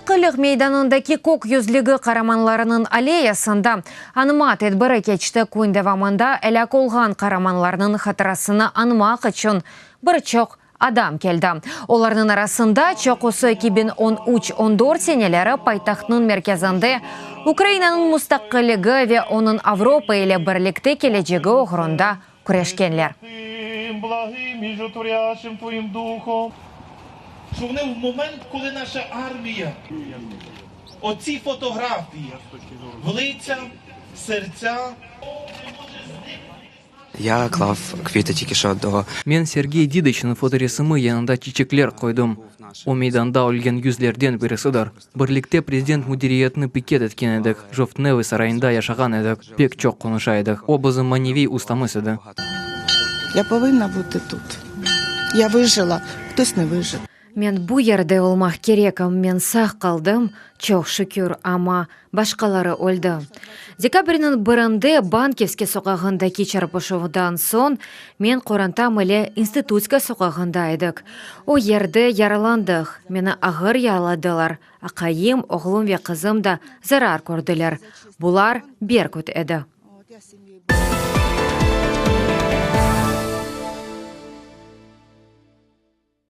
Mustaqillik meydanındaki Kök yüzlügi qaramanlarınıñ alleyasında añma tedbiri keçti. Kün devamında elâk olğan qaramanlarnıñ hatırasını añmaq içün bir çoq adam keldi. Olarnıñ arasında çoqusı 2013, 14 seneleri paytahtnıñ merkezinde Ukrainanıñ mustaqilligi ve onıñ Avropa ile birlikte kelecegi oğrunda küreşkenler. Ya klav kviti tiki şo do. Men Sergey Didıçnıñ fotoresimi yanında çiçekler qoydım. O, meydanda ölgen yüzlerden birisidir. Birlikte prezident müdiriyetini piket etken edik, Jovtnevıy sarayında yaşağan edik, pek çoq qonuşa edik. O, bizim maneviy ustamız edi. Ya povınna butı tut. Ya vıjıla, htos ne vıjıl. Men bu yerde olmaq kerekim, men sağ qaldım, çoq şükür, amma başqaları öldi. Dekabrniñ birinde Bankivskiy soqağındaki çarpışuvdan soñ men qorantam ile İnstitutskaya soqağında edik. O yerde yaralandıq, meni ağır yaraladılar, aqayım, oğlum ve qızım da zarar kördiler. Bular Berkut edi.